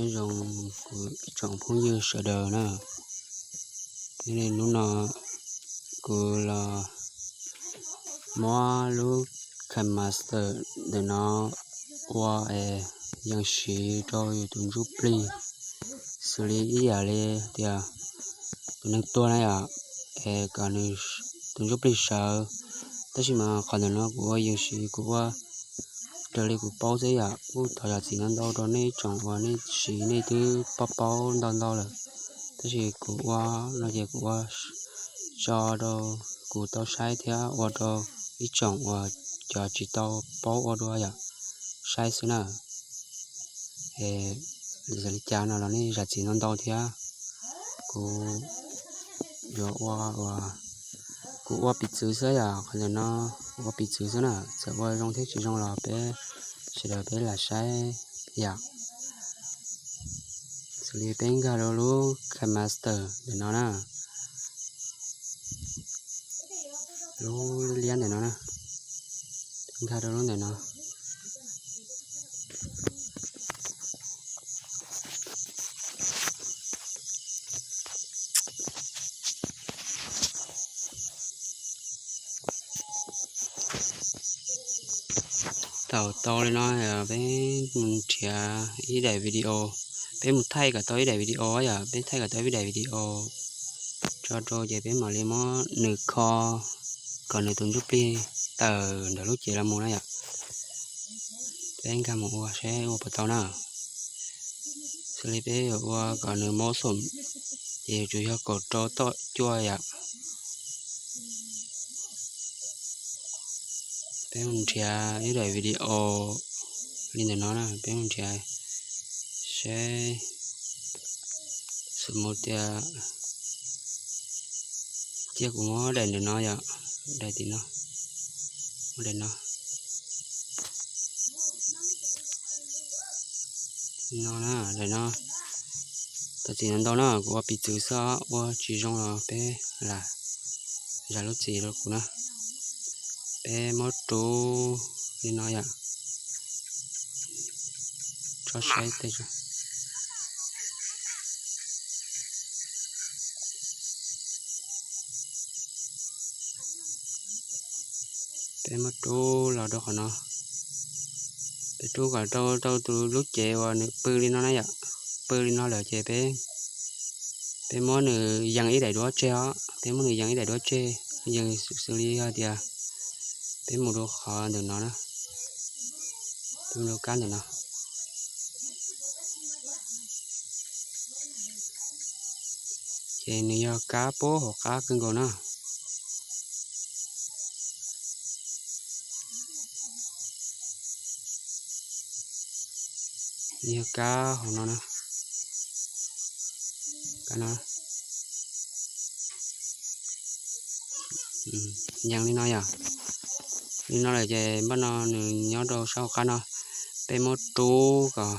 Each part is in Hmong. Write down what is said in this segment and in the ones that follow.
Nyob zoo kuv ib tsoom phooj ywg sawv daws na, hnub no kuv los muab lub KineMaster ntawm no ua es yees siv rau yus tus ntsuj plig, xws li ib yam li tias tus neeg tuag na yom, es kom nws tus ntsuj plig sawv. Tab sis mas qhov ntawm no kuv ua yees siv kuv ua raws li kuv paub xwb yom, kuj thov zam txim ntau ntau rau nej ib tsoom uas nej siv nej twb paub paub ntau ntau lawm. Tab sis kuv ua no ces kuv ua tso rau kuv tau saib thiab ua rau ib tsoom uas cov tsis tau paub ua dua yom saib xwb na. Es li cas li cas no los nej zam txim ntau ntau thiab. Kuv yuav ua, kuv ua piv txwv xwb yom, qhov ntawm no kuv ua piv txwv xwb na, txawm ua zoo thiab tsis zoo los peb sawv daws peb lam saib yom. Xws li peb nkag rau lub KineMaster ntawm no na, lub liab ntawm no na, nkag rau lub ntawm no. Thaum tau li no peb mus nrhiav ib daim video, peb mus thaij kom tau ib daim video yom, peb thaij kom tau ib daim video tso rau ces peb mam li muab nws kho kom nws tus ntsuj plig tawm ntawm lub cev los mus na yom. Peb nkag mus ua seb ua puas tau na. Xws li peb yuav ua kom nws mob xom ces yuav tsum yog kaum rau toj cuaj yom. Peb mus nrhiav ib daim video li ntawm no na, peb mus nrhiav seb, xws mus tias, cia kuv muab daim ntawm no yom, daim tim no, muab daim no. No na, daim no. Thov txim ntau na, kuv ua piv txwv xwb, ua tsis zoo los peb lam zam lub txim rau kuv na. Peb muab rub li no yom. Tso saib tej. Peb muab rub los rau qhov no. Peb rub kom rau rau tus lub cev uas nws pw li no na yom. Pw li no lawm ces peb, peb muab nws yees ib daim duab tseg os, peb muab nws yees ib daim duab tseg, yees xws li hais tias peb mus rau qhov ntawm no na, peb mus rau kab ntawm no. Ces nws yog kab puag hauv qab kawg nkaus na. Nws yog kab hauv no na. Kab no. Yees li no yom. Li no lawm ces npaj no nws nyob rau sab hauv qab no. Peb muab rub kom,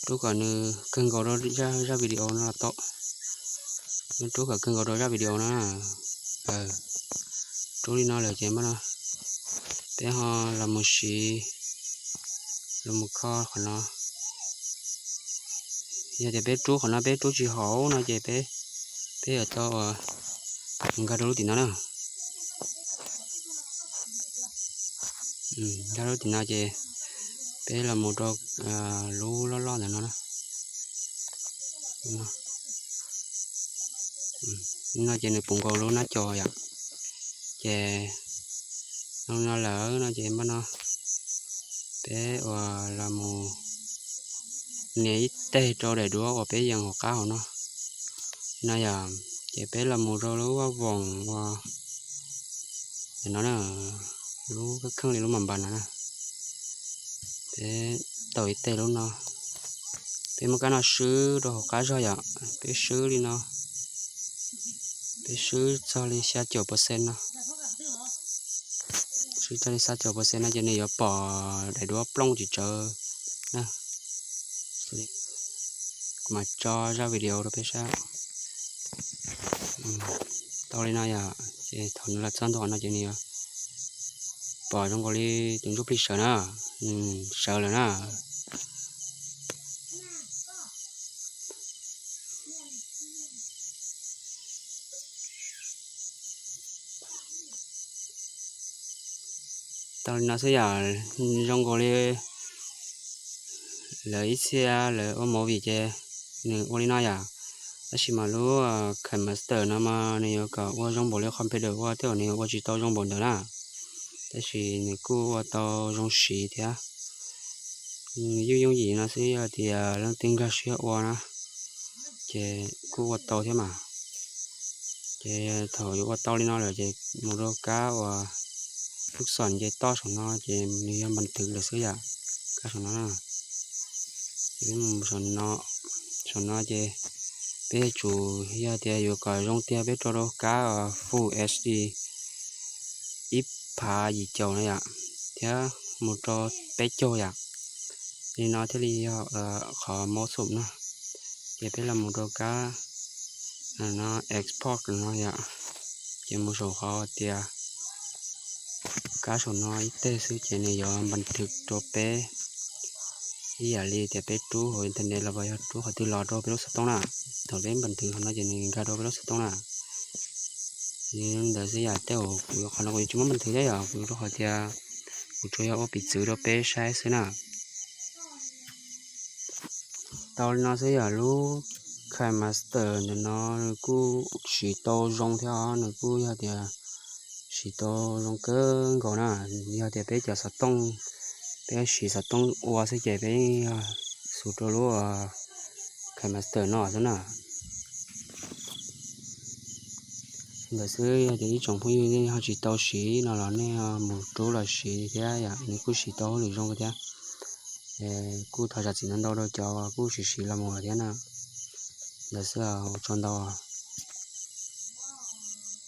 rub kom nws kawg nkaus rau zaj video no los tau. Muab rub kom kawg nkaus rau zaj video no. Rub li no lawm ces npaj no peb ho los mus siv, los mus kho qhov no. Yog tias peb rub qhov no peb rub tsis haum no ces peb, peb yuav tau nkag rau lub tim no na. Nkag lub tim no ces peb los mus rau lub loj loj ntawm no na. No ces nws puv nkaus lub nab co yom. Ces no lawm no ces npaj no peb uas los mus nias ib teg rau daim duab uas peb yees hauv qab hauv no. No yom, ces peb los mus rau lub vaj voom uas no na, lub kheej li lub mam npas no na. Peb tau ib teg lub no, peb muab kab no swb rau hauv qab zog yom, peb swb li no, peb swb txog li xya caum percent no. Swb txog li xya caum percent no ces nws yuav pom daim duab plooj tsis tsawv na. Kuv mam tso zaj video rau peb saib. Tau li no yom, ces thaum nws los txog ntua no ces nws yuav pom zoo nkaus li tus ntsuj plig sawv na, sawv lawm na. Tau li no xwb yom, zoo nkaus li lawv ib txhia lawv ua movie ces nws ua li no yom. Tab sis mas lub KineMaster no mas nws yuav kom ua zoo npaum li computer ua thiab nws yuav ua tsis tau zoo npaum ntawd na. Tab sis nws kuj ua tau zoo siv thiab. Nws yooj yooj yim no xwb, yog tias leej twg nkag siab ua na ces kuj ua tau thiab mas. Ces thaum yuav ua tau li no lawm ces mus rau kab uas lub xom nce toj saum no ces nws yog npas thwv lawm xwb yom. Kab saum no na, ces peb mus saum no ces peb yuav tsum, yog tias yuav kom zoo tiag peb rau rau kab Full HD ib phav yim caum na yom, thiab mus rau peb caug yom. Li no thiaj li yog qhov mob xum no. Ces peb los mus rau kab no export no yom, ces mus saum qhov tias kab saum no ib teg xwb ces nws yuav npas thwv rau peb ib yam li tias peb rub hauv internet los yog rub qhov twg los rau peb lub xov tooj na. Thaum peb npas thwv qhov no ces nws nkag rau peb lub xov tooj na. Li ntawd xwb yom, tej uas kuv qhov no kuv tsis muab npas thwv thiab yom, kuv rau qhov tias kuv tsuas yog ua piv txwv rau peb saib xwb na. Tau li no xwb yom, lub KineMaster ntawm no nws kuj siv tau zoo thiab os, nws kuj yog tias siv tau zoo kawg nkaus na. Yog tias peb cov xov tooj, peb siv xov tooj ua xwb ces peb yeej yog xus rau lub KineMaster no xwb na. Ntawd xwb, yog tias ib tsoom phooj ywg nej ho tsis tau siv no los nej mus rub los siv thiab yom, nws kuj siv tau hauj lwm zoo thiab. Kuj thov zam txim ntau ntau rau cov kuj siv siv los mus thiab na. Ntawd xwb, ua tsaug ntau.